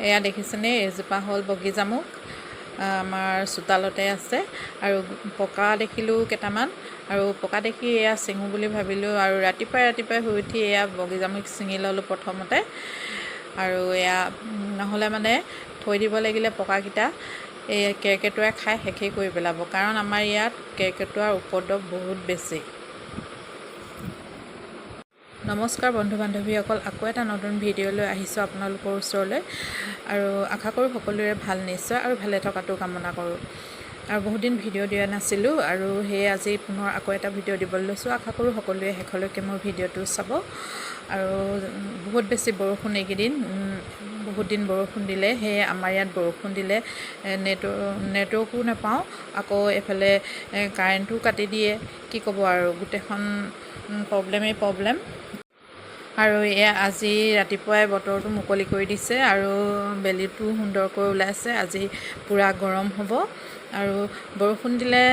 এয়া দেখিছেনে, এইজোপা হ'ল বগীজামুক, আমাৰ চোতালতে আছে। আৰু পকা দেখিলোঁ কেইটামান, আৰু পকা দেখি এয়া ছিঙো বুলি ভাবিলোঁ। আৰু ৰাতিপুৱাই ৰাতিপুৱাই শুই উঠি এয়া বগীজামুক ছিঙি ল'লোঁ প্ৰথমতে। আৰু এয়া নহ'লে মানে থৈ দিব লাগিলে পকাকেইটা এই কেৰ্কেটুৱাই খাই শেষেই কৰি পেলাব, কাৰণ আমাৰ ইয়াত কেৰ্কেটুৱাৰ উপদ্ৰৱ বহুত বেছি। নমস্কাৰ বন্ধু বান্ধৱীসকল, আকৌ এটা নতুন ভিডিঅ' লৈ আহিছোঁ আপোনালোকৰ ওচৰলৈ। আৰু আশা কৰোঁ সকলোৰে ভাল নিশ্চয়, আৰু ভালে থকাটো কামনা কৰোঁ। আৰু বহুত দিন ভিডিঅ' দিয়া নাছিলোঁ, আৰু সেয়ে আজি পুনৰ আকৌ এটা ভিডিঅ' দিবলৈ লৈছোঁ। আশা কৰোঁ সকলোৱে শেষলৈকে মোৰ ভিডিঅ'টো চাব। আৰু বহুত বেছি বৰষুণ এইকেইদিন, বহুত দিন বৰষুণ দিলে, সেয়ে আমাৰ ইয়াত বৰষুণ দিলে নেটৱৰ্কো নাপাওঁ, আকৌ এইফালে কাৰেণ্টো কাটি দিয়ে। কি ক'ব আৰু, গোটেইখন প্ৰব্লেমেই প্ৰব্লেম। আৰু এয়া আজি ৰাতিপুৱাই বতৰটো মুকলি কৰি দিছে আৰু বেলিটো সুন্দৰকৈ ওলাইছে। আজি পূৰা গৰম হ'ব। আৰু বৰষুণ দিলে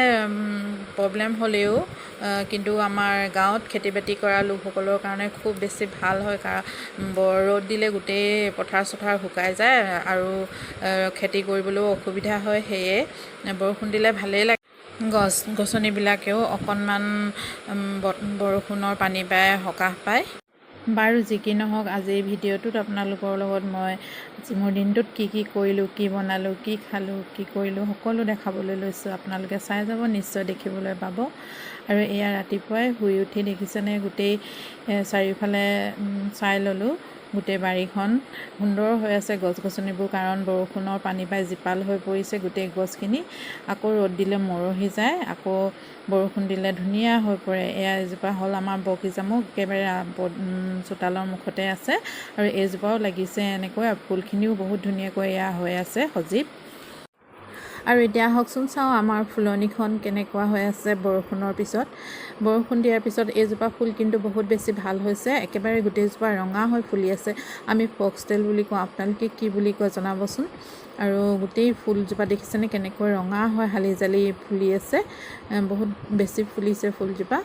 প্ৰব্লেম হ'লেও কিন্তু আমাৰ গাঁৱত খেতি বাতি কৰা লোকসকলৰ কাৰণে খুব বেছি ভাল হয়, কাৰণ ৰ'দ দিলে গোটেই পথাৰ চথাৰ শুকাই যায় আৰু খেতি কৰিবলৈও অসুবিধা হয়। সেয়ে বৰষুণ দিলে ভালেই লাগে। গছ গছনিবিলাকেও অকণমান বৰষুণৰ পানী পাই সকাহ পায়। বাৰু যি কি নহওক, আজিৰ ভিডিঅ'টোত আপোনালোকৰ লগত মই আজি মোৰ দিনটোত কি কি কৰিলোঁ, কি বনালোঁ, কি খালোঁ, কি কৰিলোঁ সকলো দেখাবলৈ লৈছোঁ। আপোনালোকে চাই যাব, নিশ্চয় দেখিবলৈ পাব। আৰু এয়া ৰাতিপুৱাই শুই উঠি দেখিছেনে, গোটেই চাৰিওফালে চাই ল'লোঁ। গোটেই বাৰীখন সুন্দৰ হৈ আছে, গছ গছনিবোৰ, কাৰণ বৰষুণৰ পানী পাই জীপাল হৈ পৰিছে গোটেই গছখিনি। আকৌ ৰ'দ দিলে মৰহি যায়, আকৌ বৰষুণ দিলে ধুনীয়া হৈ পৰে। এয়া এজোপা হ'ল আমাৰ বগীজামুক, একেবাৰে চোতালৰ মুখতে আছে। আৰু এইজোপাও লাগিছে এনেকৈ, আৰু ফুলখিনিও বহুত ধুনীয়াকৈ এয়া হৈ আছে সজীৱ। আৰু এতিয়া আহকচোন চাওঁ আমাৰ ফুলনিখন কেনেকুৱা হৈ আছে বৰষুণৰ পিছত। বৰষুণ দিয়াৰ পিছত এইজোপা ফুল কিন্তু বহুত বেছি ভাল হৈছে, একেবাৰে গোটেইজোপা ৰঙা হৈ ফুলি আছে। আমি ফক্সটেল বুলি কওঁ, আপোনালোকে কি বুলি কয় জনাবচোন। আৰু গোটেই ফুলজোপা দেখিছেনে কেনেকৈ ৰঙা হৈ হালি জালি ফুলি আছে, বহুত বেছি ফুলিছে ফুলজোপা।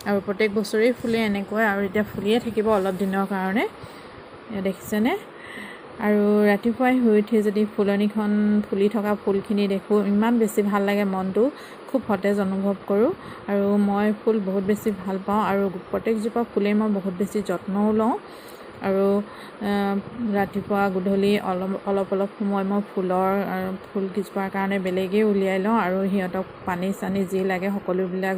আৰু প্ৰত্যেক বছৰেই ফুলে এনেকৈ, আৰু এতিয়া ফুলিয়ে থাকিব অলপ দিনৰ কাৰণে। দেখিছেনে? আৰু ৰাতিপুৱাই শুই উঠি যদি ফুলনিখন ফুলি থকা ফুলখিনি দেখোঁ, ইমান বেছি ভাল লাগে, মনটো খুব সতেজ অনুভৱ কৰোঁ। আৰু মই ফুল বহুত বেছি ভাল পাওঁ, আৰু প্ৰত্যেকজোপা ফুলেই মই বহুত বেছি যত্নও লওঁ। আৰু ৰাতিপুৱা গধূলি অলপ অলপ অলপ সময় মই ফুলৰ ফুলকেইজোপাৰ কাৰণে বেলেগেই উলিয়াই লওঁ, আৰু সিহঁতক পানী চানী যি লাগে সকলোবিলাক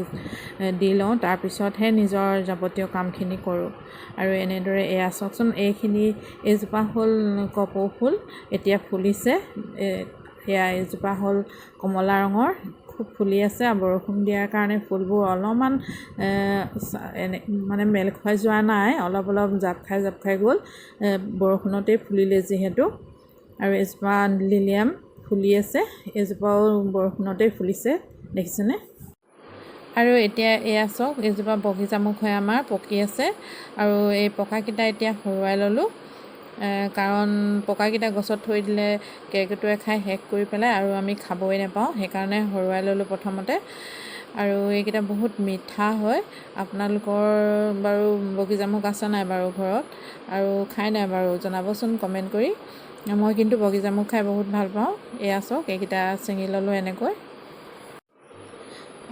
দি লওঁ, তাৰপিছতহে নিজৰ যাৱতীয় কামখিনি কৰোঁ। আৰু এনেদৰে এয়া চাওকচোন, এইখিনি এইজোপা হ'ল কপৌ ফুল, এতিয়া ফুলিছে। এয়া এইজোপা হ'ল কমলা ৰঙৰ, খুব ফুলি আছে। আৰু বৰষুণ দিয়াৰ কাৰণে ফুলবোৰ অলপমান এনে মানে মেল খুৱাই যোৱা নাই, অলপ অলপ জাপ খাই জাপ খাই গ'ল, বৰষুণতেই ফুলিলে যিহেতু। আৰু এজোপা লিলিয়াম ফুলি আছে, এইজোপাও বৰষুণতেই ফুলিছে, দেখিছেনে? আৰু এতিয়া এয়া চাওক, এইজোপা বগীজামুক হৈ আমাৰ পকি আছে। আৰু এই পকাকেইটা এতিয়া সৰুৱাই ল'লোঁ, কাৰণ পকাকেইটা গছত থৈ দিলে কেৰ্কেটুৱাই খাই শেষ কৰি পেলাই আৰু আমি খাবই নাপাওঁ, সেইকাৰণে সৰুৱাই ল'লোঁ প্ৰথমতে। আৰু এইকেইটা বহুত মিঠা হয়। আপোনালোকৰ বাৰু বগীজামুক আছে নাই বাৰু ঘৰত, আৰু খাই নাই বাৰু জনাবচোন কমেণ্ট কৰি। মই কিন্তু বগীজামুক খাই বহুত ভাল পাওঁ। এয়া চাওক, এইকেইটা ছিঙি ল'লোঁ এনেকৈ।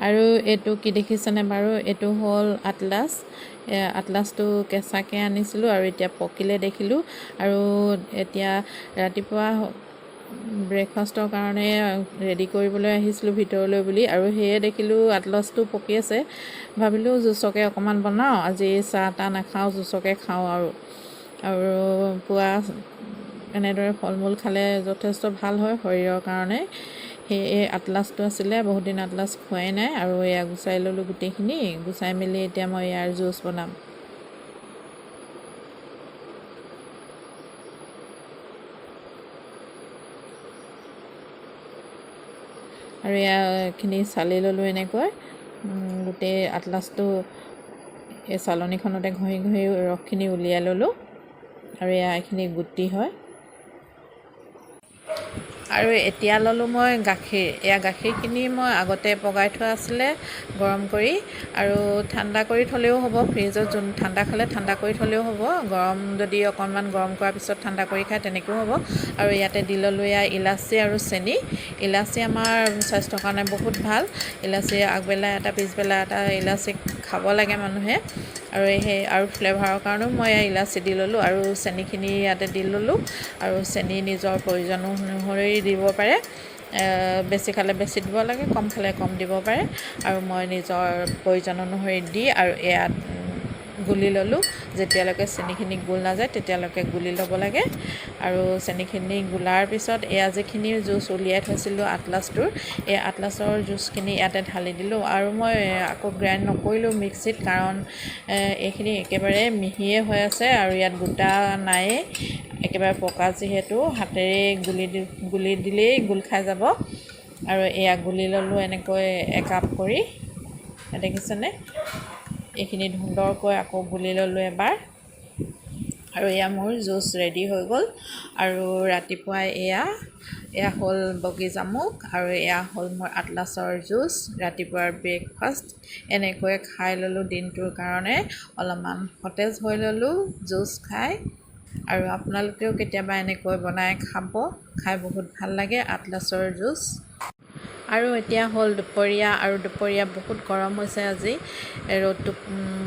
আৰু এইটো কি দেখিছেনে বাৰু? এইটো হ'ল আটলাছ। আটলাছটো কেঁচাকৈ আনিছিলোঁ আৰু এতিয়া পকিলে দেখিলোঁ। আৰু এতিয়া ৰাতিপুৱা ব্ৰেকফাষ্টৰ কাৰণে ৰেডি কৰিবলৈ আহিছিলোঁ ভিতৰলৈ বুলি, আৰু সেয়ে দেখিলোঁ আটলাছটো পকি আছে। ভাবিলোঁ জুচকে অকণমান বনাওঁ, আজি চাহ তাহ নাখাওঁ, জুচকে খাওঁ। আৰু আৰু পুৱা এনেদৰে ফল মূল খালে যথেষ্ট ভাল হয় শৰীৰৰ কাৰণে। সেই এই আটলাছটো আছিলে, বহুত দিন আটলাছ খোৱাই নাই, আৰু এয়া গুচাই ল'লোঁ গোটেইখিনি। গুচাই মেলি এতিয়া মই ইয়াৰ জুচ বনাম। আৰু এয়াখিনি চালি ল'লোঁ এনেকৈ, গোটেই আটলাছটো এই চালনীখনতে ঘঁহি ঘঁহি ৰসখিনি উলিয়াই ল'লোঁ। আৰু এয়া এইখিনি গুটি হয়। আৰু এতিয়া ল'লোঁ মই গাখীৰ। এয়া গাখীৰখিনি মই আগতে পগাই থোৱা আছিলে গৰম কৰি, আৰু ঠাণ্ডা কৰি থ'লেও হ'ব। ফ্ৰিজত যোন ঠাণ্ডা খালে ঠাণ্ডা কৰি থ'লেও হ'ব, গৰম যদি অকণমান গৰম কৰাৰ পিছত ঠাণ্ডা কৰি খায় তেনেকৈও হ'ব। আৰু ইয়াতে দি ল'লোঁ এয়া ইলাচি আৰু চেনি। ইলাচি আমাৰ স্বাস্থ্যৰ কাৰণে বহুত ভাল। ইলাচি আগবেলা এটা পিছবেলা এটা ইলাচি খাব লাগে মানুহে। আৰু সেই আৰু ফ্লেভাৰৰ কাৰণেও মই ইলাচি দি ল'লোঁ আৰু চেনিখিনি ইয়াতে দি ল'লোঁ। আৰু চেনি নিজৰ প্ৰয়োজন অনুসৰি দিব পাৰে, বেছি খালে বেছি দিব লাগে, কম খালে কম দিব পাৰে। আৰু মই নিজৰ প্ৰয়োজন অনুসৰি দি আৰু ইয়াত গুলি ল'লোঁ। যেতিয়ালৈকে চেনিখিনি গোল নাযায় তেতিয়ালৈকে গুলি ল'ব লাগে। আৰু চেনিখিনি গোলাৰ পিছত এয়া যিখিনি জুচ উলিয়াই থৈছিলোঁ আটলাছটোৰ, এই আটলাছৰ জুচখিনি ইয়াতে ঢালি দিলোঁ। আৰু মই আকৌ গ্ৰাইণ্ড নকৰিলোঁ মিক্সিত, কাৰণ এইখিনি একেবাৰে মিহিয়ে হৈ আছে আৰু ইয়াত গোটা নায়েই, একেবাৰে পকা যিহেতু হাতেৰে গুলি দিলেই গোল খাই যাব। আৰু এয়া গুলি ল'লোঁ এনেকৈ একাপ কৰি, দেখিছেনে? এইখিনি সুন্দৰকৈ আকৌ গুলি ল'লোঁ এবাৰ। আৰু এয়া মোৰ জুচ ৰেডি হৈ গ'ল। আৰু ৰাতিপুৱাই এয়া এয়া হ'ল বগী জামুক আৰু এয়া হ'ল মোৰ আটলাছৰ জুচ। ৰাতিপুৱাৰ ব্ৰেকফাষ্ট এনেকৈ খাই ল'লোঁ, দিনটোৰ কাৰণে অলপমান সতেজ হৈ ল'লোঁ জুচ খাই। আৰু আপোনালোকেও কেতিয়াবা এনেকৈ বনাই খাব, খাই বহুত ভাল লাগে আটলাছৰ জুচ। আৰু এতিয়া হ'ল দুপৰীয়া, আৰু দুপৰীয়া বহুত গৰম হৈছে আজি, ৰ'দটো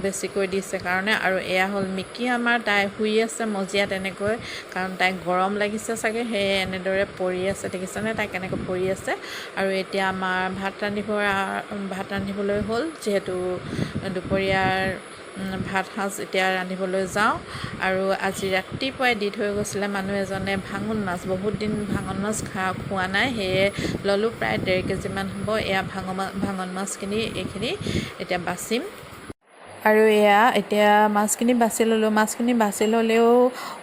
বেছিকৈ দিছে কাৰণে। আৰু এয়া হ'ল মিকি আমাৰ, তাই শুই আছে মজিয়াত এনেকৈ, কাৰণ তাইক গৰম লাগিছে চাগে, সেয়ে এনেদৰে পৰি আছে। দেখিছেনে তাই কেনেকৈ পৰি আছে? আৰু এতিয়া আমাৰ ভাত ৰান্ধিবলৈ হ'ল, যিহেতু দুপৰীয়াৰ ভাত সাঁজ এতিয়া ৰান্ধিবলৈ যাওঁ। আৰু আজি ৰাতিপুৱাই দি থৈ গৈছিলে মানুহ এজনে ভাঙোন মাছ। বহুত দিন ভাঙোন মাছ খোৱা নাই, সেয়ে ল'লোঁ, প্ৰায় 1.5 কেজিমান হ'ব। এয়া ভাঙন মাছখিনি এইখিনি এতিয়া বাচিম। আৰু এয়া এতিয়া মাছখিনি বাছি ল'লোঁ। মাছখিনি বাছি ল'লেও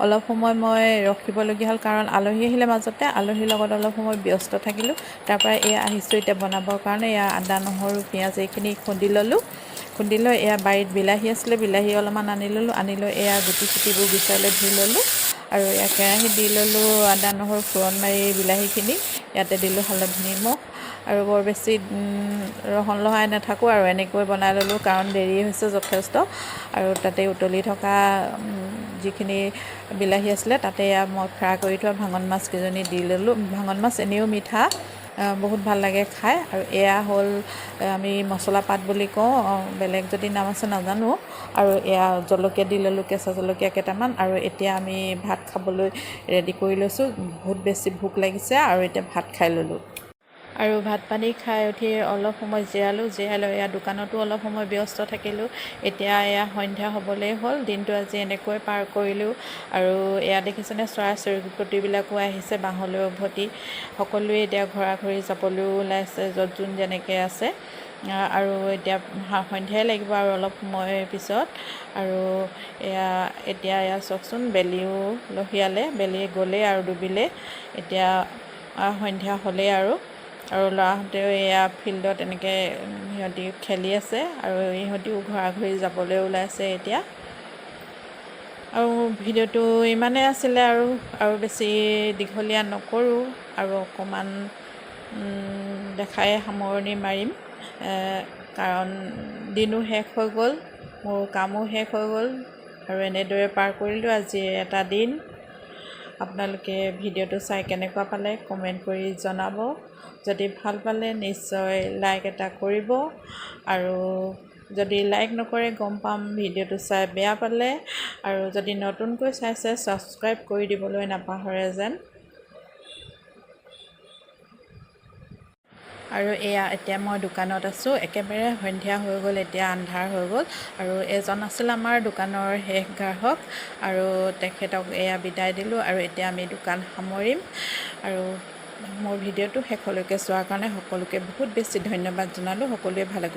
অলপ সময় মই ৰখিবলগীয়া হ'ল, কাৰণ আলহী আহিলে মাজতে, আলহীৰ লগত অলপ সময় ব্যস্ত থাকিলোঁ। তাৰপৰা এয়া আহিছোঁ এতিয়া বনাবৰ কাৰণে। এয়া আদা, নহৰু, পিঁয়াজ এইখিনি খুন্দি ল'লোঁ। খুন্দি লৈ এয়া বাৰীত বিলাহী আছিলে, বিলাহী অলপমান আনি ল'লোঁ। আনি লৈ এয়া গুটি চুটিবোৰ গুচাই লৈ ধুই ল'লোঁ। আৰু এয়া কেৰাহীত দি ল'লোঁ আদা, নহৰু ফোৰণ মাৰি বিলাহীখিনি ইয়াতে দিলোঁ, হালধি, নিমখ, আৰু বৰ বেছি ৰহণ লহাই নাথাকোঁ আৰু এনেকৈ বনাই ল'লোঁ, কাৰণ দেৰি হৈছে যথেষ্ট। আৰু তাতে উতলি থকা যিখিনি বিলাহী আছিলে, তাতে এয়া মই ফ্ৰাই কৰি থোৱা ভাঙন মাছকেইজনী দি ল'লোঁ। ভাঙন মাছ এনেও মিঠা, বহুত ভাল লাগে খাই। আৰু এয়া হ'ল আমি মছলা পাত বুলি কওঁ, বেলেগ যদি নাম আছে নাজানো। আৰু এয়া জলকীয়া দি ল'লোঁ, কেঁচা জলকীয়া কেইটামান। আৰু এতিয়া আমি ভাত খাবলৈ ৰেডি কৰি লৈছোঁ। বহুত বেছি ভোক লাগিছে আৰু এতিয়া ভাত খাই ল'লোঁ। আৰু ভাত পানী খাই উঠি অলপ সময় জিৰালোঁ। জিৰাই লৈ এয়া দোকানতো অলপ সময় ব্যস্ত থাকিলোঁ। এতিয়া এয়া সন্ধ্যা হ'বলৈ হ'ল। দিনটো আজি এনেকৈ পাৰ কৰিলোঁ। আৰু এয়া দেখিছেনে, চৰাই চিৰিকটিবিলাকো আহিছে বাঁহলৈ উভতি। সকলোৱে এতিয়া ঘৰা ঘৰি যাবলৈও ওলাইছে, য'ত যোন যেনেকৈ আছে। আৰু এতিয়া সন্ধিয়াই লাগিব আৰু অলপ সময় পিছত। আৰু এয়া এতিয়া এয়া চাওকচোন, বেলিও লহিয়ালে, বেলি গ'লেই আৰু ডুবিলে। এতিয়া সন্ধ্যা হ'লেই। আৰু আৰু ল'ৰাহঁতেও এয়া ফিল্ডত এনেকৈ সিহঁতি খেলি আছে আৰু ইহঁতিও ঘৰা ঘৰি যাবলৈ ওলাইছে এতিয়া। আৰু ভিডিঅ'টো ইমানেই আছিলে, আৰু আৰু বেছি দীঘলীয়া নকৰোঁ আৰু অকণমান দেখাই সামৰণি মাৰিম, কাৰণ দিনো শেষ হৈ গ'ল, মোৰ কামো শেষ হৈ গ'ল আৰু এনেদৰে পাৰ কৰিলোঁ আজি এটা দিন। আপোনালোকে ভিডিঅ'টো চাই কেনেকুৱা পালে কমেণ্ট কৰি জনাব। যদি ভাল পালে নিশ্চয় লাইক এটা কৰিব, আৰু যদি লাইক নকৰে গম পাম ভিডিঅ'টো চাই বেয়া পালে। আৰু যদি নতুনকৈ চাইছে, ছাবস্ক্ৰাইব কৰি দিবলৈ নাপাহৰে যেন। আৰু এয়া এতিয়া মই দোকানত আছোঁ। একেবাৰে সন্ধিয়া হৈ গ'ল, এতিয়া আন্ধাৰ হৈ গ'ল। আৰু এজন আছিল আমাৰ দোকানৰ শেষ গ্ৰাহক, আৰু তেখেতক এয়া বিদায় দিলোঁ আৰু এতিয়া আমি দোকান সামৰিম। আৰু মোৰ ভিডিঅ'টো শেষলৈকে চোৱাৰ কাৰণে সকলোকে বহুত বেছি ধন্যবাদ জনালোঁ। সকলোৱে ভালে